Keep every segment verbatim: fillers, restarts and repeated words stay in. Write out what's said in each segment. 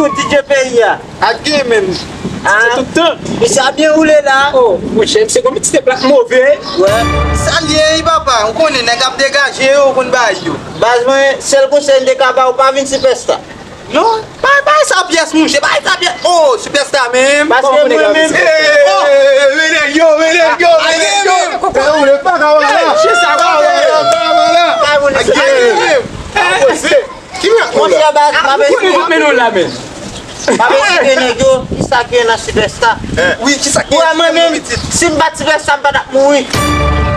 Pou D J peyi a. Ak gen menm. Ah, tout tan. Misye ap byen woule la. Oh, monchè, misye gon ti plak move. Wè. Sa l ye, wi, papa? Ou konnen nèg ap degaje yo, ou konn bagay yo. Baz mwen, sèl konsèy m te ka ba w, pa vin sipèsta. Non, bay, bay sa pyès, monchè, bay sa pyès. Oh, sipèsta menm. Paske mwen menm. Eh, eh, men nèg yo, men nèg yo, men nèg yo. Eh, ou le pa ka wè la. Chita, pa wè la. Pa wè la. Pa wè la. Ak gen menm. Ki mèt nou la? Monchè, baz, m ap esplike. Ou mennen w la menm. M ap esplike nèg yo kisa ki gen nan sipèsta. Wi, kisa ki gen nan pitit? Si m pa t sipèsta, m pa t ap mouri.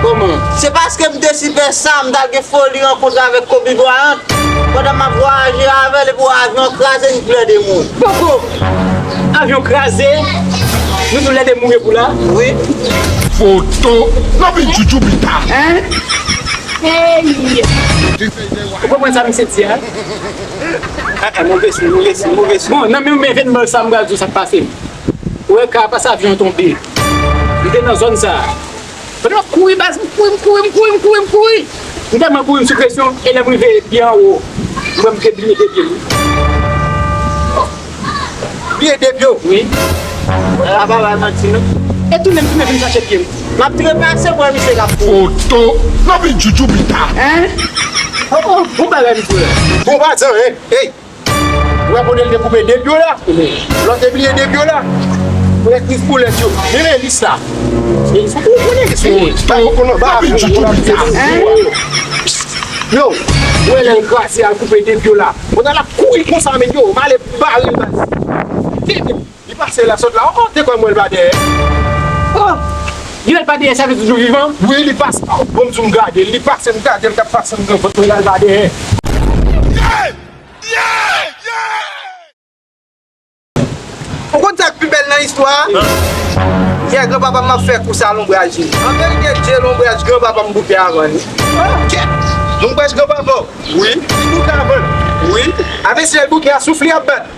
Kòman? Se paske m te sipèsta, m t al gen foli rankontre avèk Kobe Bryant. Pandan m ap vwayaje avè l, epi avyon kraze, n tou lè de mouri. Poko! Avyon kraze, nou tou lè de mouri pou la? Wi. Foto! N ap vin tchoutchou pita. Hein? Hey! Ou konprann sa misye di a? Ah, ah, move siy, move siy, move siy. Bon, nan menm evènman sa, m pral di w sa k pase m. Ou wè ka pase avyon an tonbe. M te nan zòn sa. Pandan m ap kouri, baz, m kouri, m kouri, m kouri, m kouri, m kouri. M tèlman kouri, m sou presyon, e lè m rive byen anwo, m wè m te bliye de pye m. Bliye de pye w? Wi. A pa bay manti, non. E tounen, m tounen vin chache pye m. M ap trepase, m wè misye k ap kouri. Foto! N ap vin tchoutchou pita. Hein? Oh, oh, bon bagay, misye. Bon, pa di anyen. Hey! Ou wè kote l te koupe de pye w la? Lè w te bliye de pye w la? Ou wè kriz poulèt yo. Men, men lis la. Men lis, ou konnen lis ou. Ou konnen ba ou konnen ap di. Yo, ou wè lè l kraze al koupe de pye w la. Mwen al ap kouri konsa, men yo, m ale bare l baz. Li pase la, sot la, oh, te kwè mwen l pa dèyè. Oh! Li wè l pa dèyè, sa vle di toujou vivan? Wi, li pase. Oh, bon, m di w m gade l, li pase, m gade l k ap pase, m gen vant mwen la, l pa dèyè. Ou konn sa k pi bèl nan istwa a? Yè, granpapa m ap fè kou sa lonbraj li. An verite, Dye lonbraj granpapa m bouke avan li. Oh, kèt! Lonbraj granpapa w? Wi. Li bouke avan l? Wi. Avè si l bouke a, souf li ap bat.